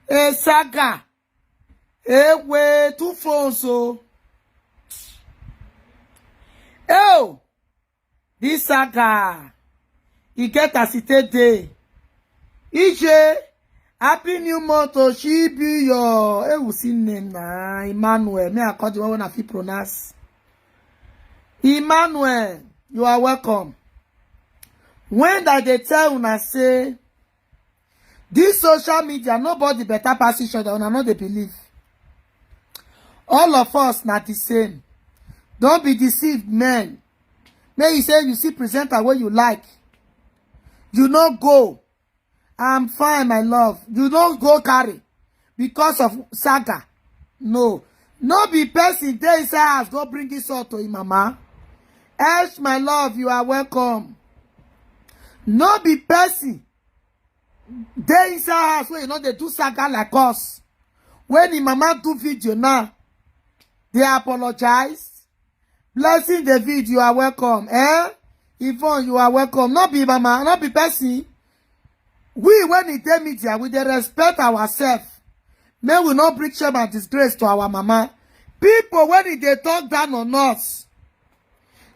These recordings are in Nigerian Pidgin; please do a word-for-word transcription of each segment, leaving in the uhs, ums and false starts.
A saga. Ewe, two phones o. Oh, this saga. E get as e take dey. Ije, happy new month o. She be your, eh, we see name na Emmanuel. Me, I call the one wey I fit pronounce. Emmanuel, you are welcome. When I dey tell una say this social media, nobody better pass each other, una no dey believe. All of us na the same. Don't be deceived, men. May you say you see presenter wey you like. You no go. I'm fine, my love. You no go carry because of saga. No. No be person dey inside house go bring insult to him mama. Esh, my love, you are welcome. No be person dey inside house wey you no dey do saga like us. When him mama do video now, they apologize. Blessing David, you are welcome. Eh? Yvonne, you are welcome. No be mama, no be person. We, when e dey media, we dey respect ourselves. May we not bring shame and disgrace to our mama. People, when e dey talk down on us,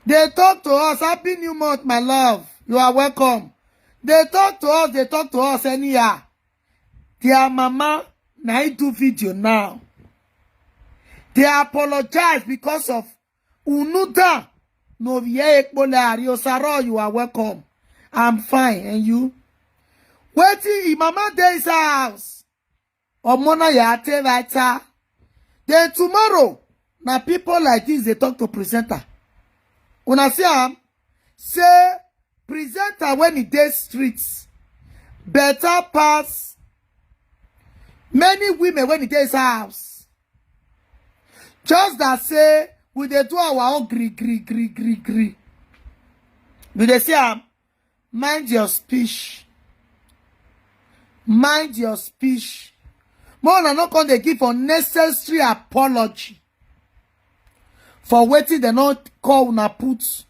they talk to us, "Happy New Month, my love. You are welcome." They talk to us, they talk to us anyhow. Their mama, na e do video now. They apologize because of Unuda. No, yeah, Ekpole Ariosaro, you are welcome. I'm fine, and you? Wetin, e mama dey inside house. Omona ya te vita. Then tomorrow, na people like this dey talk to presenter. Una see am? Say presenter when e dey streets better pass many women when e dey inside house. Just that say we dey do our own gree, gree, gree, gree, gree. You dey see am? Mind your speech. Mind your speech. Make una no come dey give unnecessary apology for wetin dem no call una put.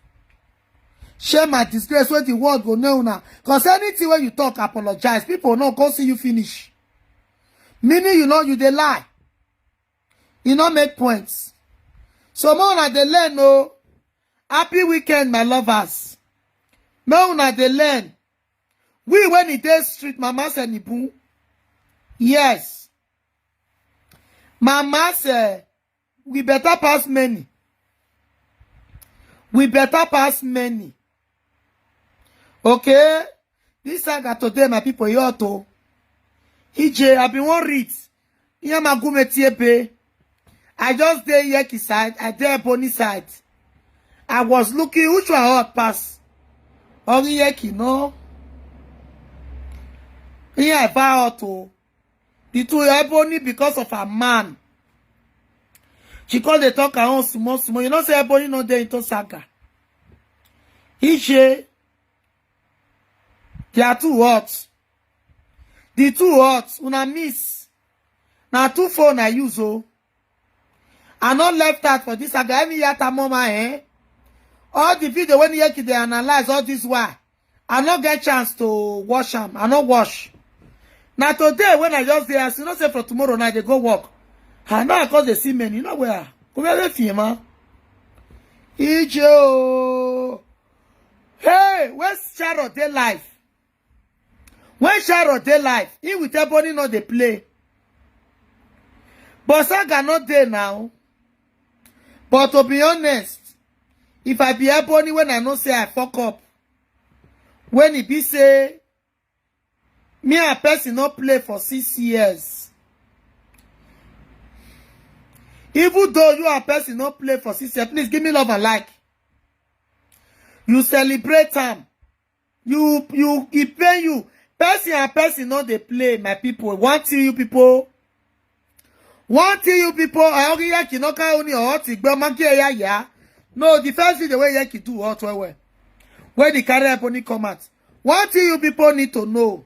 Shame and disgrace wey the world go know una. 'Cause anything wey you talk, apologize. People no come see you finish. Meaning you know you dey lie. E no make points. So make una dey learn o. Happy weekend, my lovers. Make una dey learn. We when e dey street, mama say nibu. Yes. Mama say we better pass many. We better pass many. Okay? This saga today, my people, you ought to. E J, I been wan read. Yamagume Tiebe. I just dey Yeki side, I dey Ebony side. I was looking which one hot pass. Only Yeki, no. Here I buy auto. The two Ebony because of her man. She call the talk her own small, small. You know say Ebony no dey into saga. E J, they are too hot. The two hot, una miss. Na two phone I use o. I no left out for this saga. Any yata mama, eh? All the video when Yeki dey analyze all this while, I no get chance to watch am. I no watch. Na today when I just dey, as you know say for tomorrow night they go work. I know I cause dey see many. You know where? Come here, Fiema. E J o. Hey, where's Charlotte dey life? When Charlotte dey life, he with Ebony no dey play. But saga no dey now. But to be honest, if I be Ebony when I know say I fuck up, when e be say me and person no play for six years, even though you and person no play for six years, please give me love and like. You celebrate am. You, you, e pain you. Person and person no dey play, my people. One thing you people. One thing you people. I only Yeki no carry only hot igbe monkey ya ya. No, the first video wey Yeki do hot well well. When the carry Ebony come out. One thing you people need to know.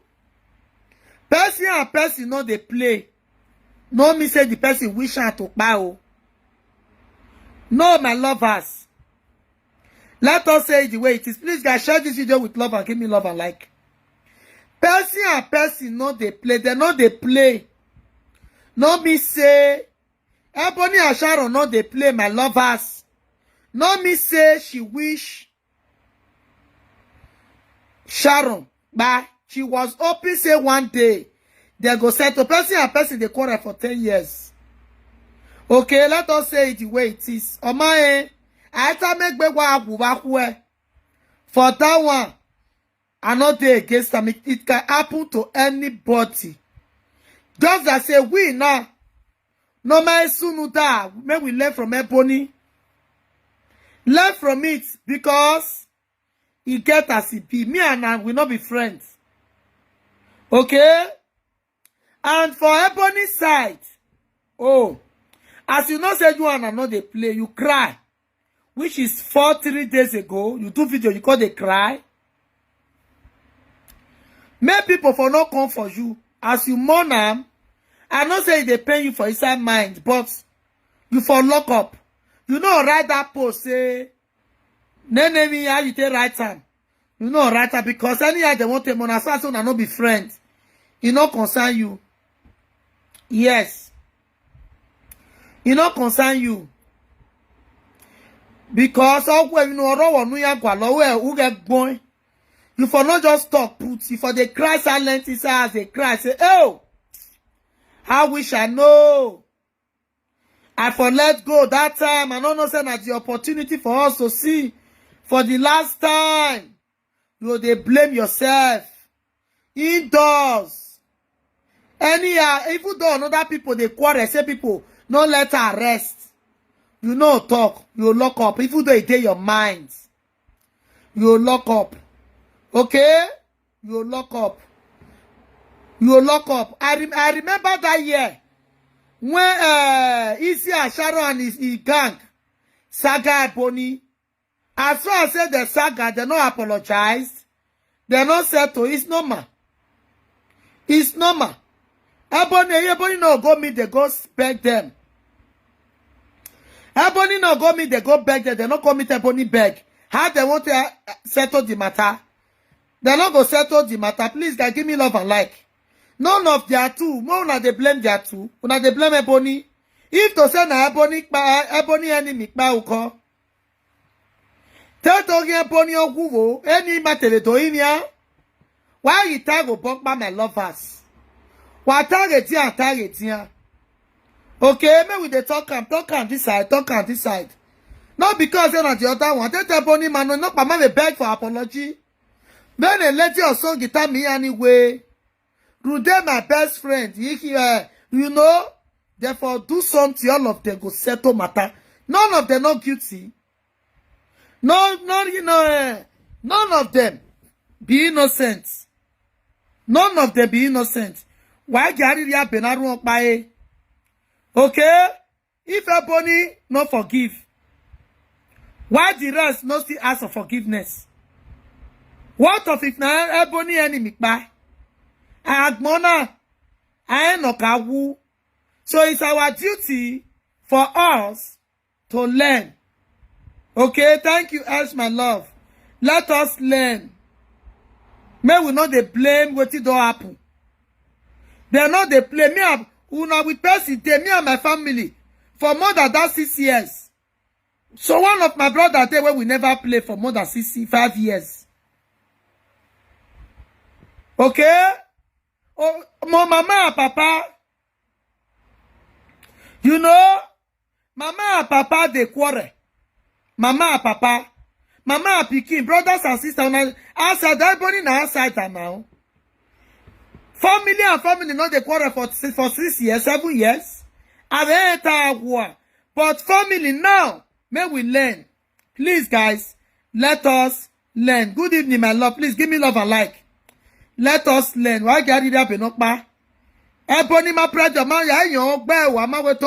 Person and person no dey play. No mean say the person wish am to kpai o. No, my lovers. Let us say it the way it is. Please, guys, share this video with love and give me love and like. Person and person no dey play, dem no dey play. No be say Ebony and Sharon no dey play, my lovers. No be say she wish Sharon, but she was hoping say one day dem go settle. Person and person dey quarrel for ten years. Okay, let us say it the way it is. Omo eh, I tell make gbegbo agwubaku eh. For that one, I no dey against am. It, it can happen to anybody. Just as say we now, no man sunu da, make we learn from Ebony. Learn from it because e get as e be. Me and am, we no be friends. Okay? And for Ebony side, oh, as you know say you and I no dey play, you cry, which is four, three days ago. You do video, you call dey cry. Make people for no come for you. As you mourn am, I know say e dey pain you for inside mind, but you for lock up. You no write that post say, nene me how you take write am. You no write am because anyhow dem wan take mourn, as far as una no be friend, e no concern you. Yes. E no concern you. Because ọgwụ emi na ọrọ wọnụ ya gwa lọwọ uge gbon. You for no just talk put. You for dey cry silent inside as dey cry say, oh, I wish I know. I for let go that time. I no know say na the opportunity for us to see for the last time. You dey blame yourself. Indoors. Anyhow, even though another people dey quarrel, say people no let her rest. You no talk, you lock up. Even though e dey your mind, you lock up. Okay? You lock up. You lock up. I, rem- I remember that year when uh, Isi Asharo and his, his gang, Saga Ebony, as far as say the Saga, they no apologize. They no settle. It's normal. It's normal. Ebony, Ebony no go meet, they go beg them. Ebony no go meet, they go beg them. They no go meet Ebony beg. How they want to uh, settle the matter? They no go settle the matter. Please, guys, give me love and like. None of their two. More una dey blame their two. Una dey blame Ebony. If to say na Ebony, kpa- Ebony enemy, kpa uko. Tell to get Ebony okuwo. Any matter to him ya. Why you tag Obokpa, my lovers? Why tag it here, tag it here? Okay, make we dey talk am, talk am this side, talk am this side. Not because say na the other one. Tell Ebony man, no, no, mama dey beg for apology. Then a lady or song guitar me anyway. Rude, my best friend, he, he, uh, you know, therefore do something, all of them go settle matter. None of them not guilty. No, no, you know, eh, none of them be innocent. None of them be innocent. Why Gary Benaru Okpaye? Okay? If Ebony no forgive, why the rest no still ask for forgiveness? What of if na Ebony enemy kpa? Agbona, I no kawu. So it's our duty for us to learn. Okay, thank you, Ash, my love. Let us learn. May we not dey blame wetin don happen. They no dey play. Me and una with person dey, me and my family for more than that six years. So one of my brother dey wey we never play for more than six, five years. Okay? Oh, my mama and papa, you know, mama and papa dey quarrel. Mama and papa, mama and pikin, brothers and sisters, una outside, everybody na outside am now. Family and family no dey quarrel for si- for six years, seven years. I dey enter war, but family now, may we learn. Please, guys, let us learn. Good evening, my love. Please give me love and like. Let us learn. Why Gary Abenokpa? Ebony ma pressure ma ya yan ogbe wa ma we to.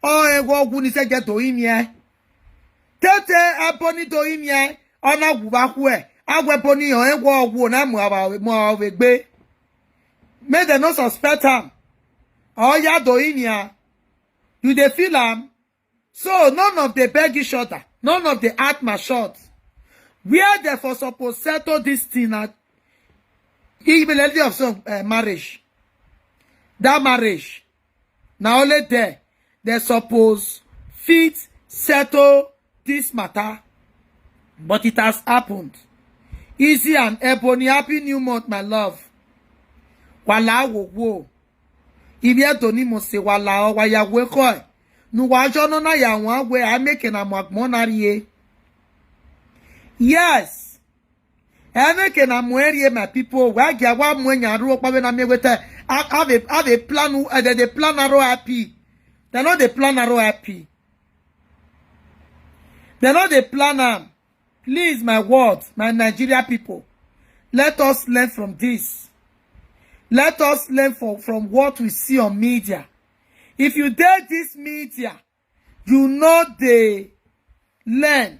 O e wo gu ni se je do yin e. Tete Ebony do yin e. Ona gu ba ku e. Awe Ebony o e wo gu na mu awa mu awa we gbe. Make dem no suspect am. Oya do yin e. You dey feel am? So none of the beg each other, none of the act my short. Where they for suppose settle this thing na He be lady of some uh, marriage. That marriage, now only there they suppose fit settle this matter, but it has happened. Easy and Ebony, happy new month, my love. Wala wo wo. Ibi edo ni mo se wala o wa ya we ko. Nu wa jo no na ya wan we a make na mo agbon na rie. Yes. Emeke na muerie, my people. Why get wa muenya ru okpa we na me wete. Have a have a plan. Uh, they, they plan R O I P. They know they plan R O I P. They know they plan am. Please, my world, my Nigeria people, let us learn from this. Let us learn from, from what we see on media. If you dare this media, you know they learn.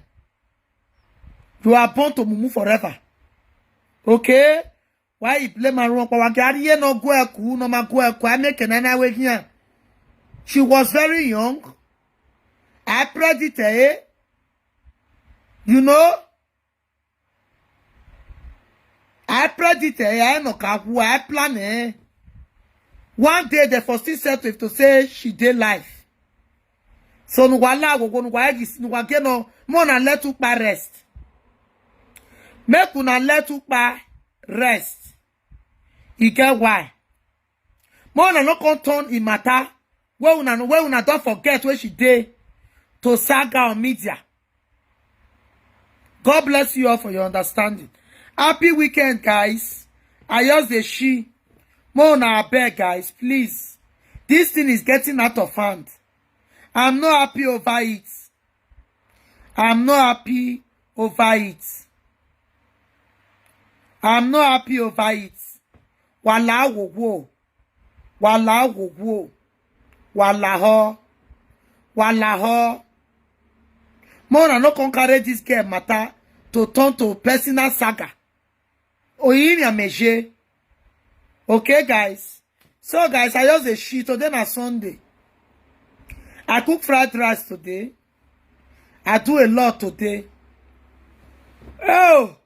You are born to mumu forever. Okay? Why you blame her wrong? Power Gary no go eku, no ma go eku. I make an we here. She was very young. I predict her. You know? I predict her. I no kaku. I plan her. One day they for still settle to say she dey life. So nuwala go go nuwa egis nuwa geno. Mo na let ukpa rest. Make una let ukpa rest. You get why? Mo na no come turn in matter. Where una no where una don't forget where she dey to saga on media. God bless you all for your understanding. Happy weekend, guys. I just dey she. Mo na abeg, guys, please. This thing is getting out of hand. I'm not happy over it. I'm not happy over it. I'm not happy over it. Wala wo wo. Wala wo wo. Wala ho. Wala ho. Mo na no come carry this girl matter to turn to personal saga. Oyinya meje. Okay, guys. So, guys, I just a shit. Today na Sunday. I cook fried rice today. I do a lot today. Oh!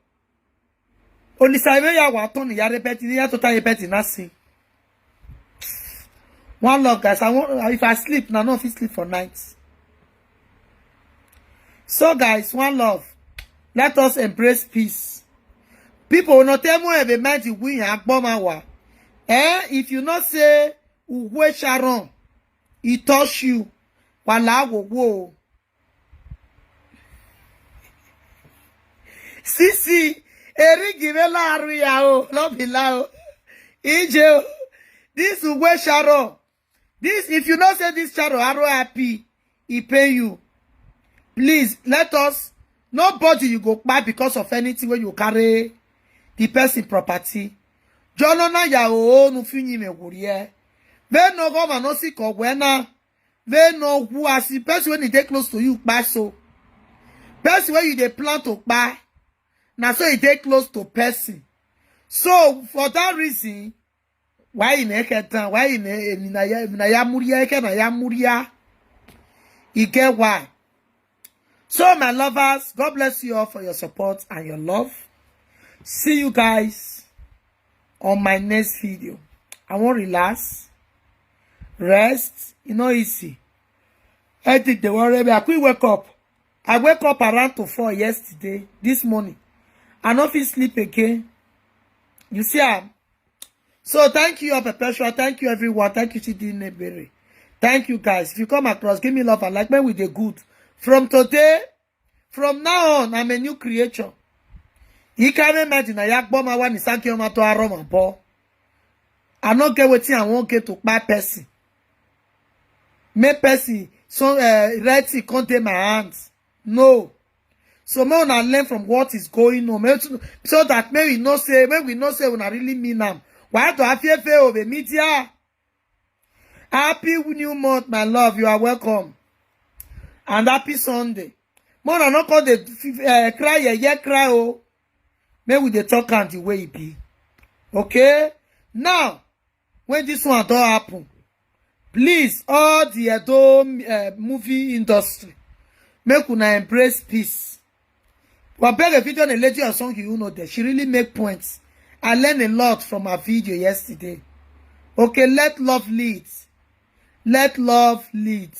Only say ya wa ton ya repeti ya tota repeti nothing. One love, guys. I want if I sleep now, no fit sleep for night. So, guys, one love. Let us embrace peace. People will not tell me if a man is we and Bomawa. Eh, if you not say Uwe Sharon, he touch you. Wala wo wo. Sisi, Eri give a la ria o, no be lao. Ije o. This Uwe Sharon. This if you know say this Sharon R O I P, he pay you. Please let us nobody you go buy because of anything when you carry the person property. Jono na ya o nu fini me wurie. Ve no go ma no si ko we na. Ve no who as the person when he dey close to you buy so. Person when you dey plan to buy. Na so he dey close to person. So for that reason, why in eke down? Why in na ya na ya muria eke na ya muria? You get why? So, my lovers, God bless you all for your support and your love. See you guys on my next video. I won't relax, rest. You know, easy. I think they worry me. I quick wake up. I wake up around to four yesterday, this morning. I no fit sleep again. You see, I'm So thank you, all Perpetual. Thank you, everyone. Thank you, Chidi Nebere. Thank you, guys. If you come across, give me love and like. When we dey good. From today, from now on, I'm a new creature. You can imagine I yakboma one is Akioma to Aroma bo. I no get wetin I won't get to buy person. Make person so uh, red tea come take my hands. No. So may una learn from what is going on. May, so that may we know say, may we know say una really mean am. Why do I fear fear of a media? Happy new month, my love. You are welcome. And happy Sunday. May una not call the uh, cry, yeah, yeah, cry, oh. May we dey talk am the way e be. Okay? Now, when this one don happen, please, all the Edo uh, movie industry, make una embrace peace. But beg a video on a lady or song you know that she really make points. I learned a lot from her video yesterday. Okay, let love lead. Let love lead.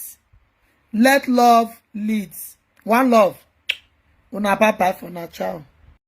Let love lead. One love. Una bye bye for now. Ciao.